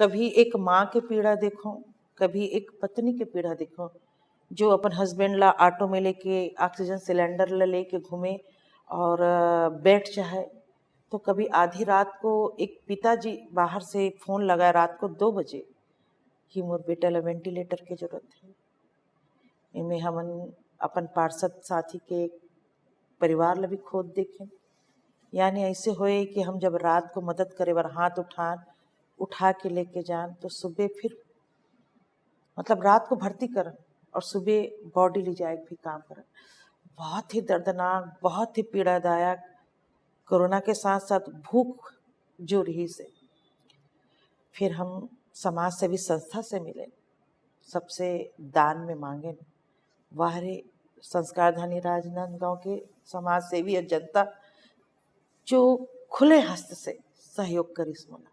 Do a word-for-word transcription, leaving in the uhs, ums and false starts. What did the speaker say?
कभी एक माँ के पीड़ा देखो, कभी एक पत्नी के पीड़ा देखो, जो अपन हस्बैंड ला ऑटो में लेके, ऑक्सीजन सिलेंडर ला लेके घूमे और अ, बैठ जाए। तो कभी आधी रात को एक पिताजी बाहर से फोन लगाए रात को दो बजे कि मोर बेटा ला वेंटिलेटर के जरूरत है। एमे हमन अपन पार्षद साथी के परिवार ला भी खोद देखें। यानी ऐसे होए कि हम जब रात को मदद करे बर हाथ उठान, उठा के लेके जान, तो सुबह फिर, मतलब, रात को भर्ती करन और सुबह बॉडी ले जाए के भी काम करन। बहुत ही दर्दनाक, बहुत ही पीड़ादायक। कोरोना के साथ साथ भूख जो रही से, फिर हम समाज सेवी संस्था से मिले, सबसे दान में मांगे। वाह रे, संस्कारधानी राजनांदगांव के समाज सेवी और जनता जो खुले हस्त से सहयोग करिस मोला।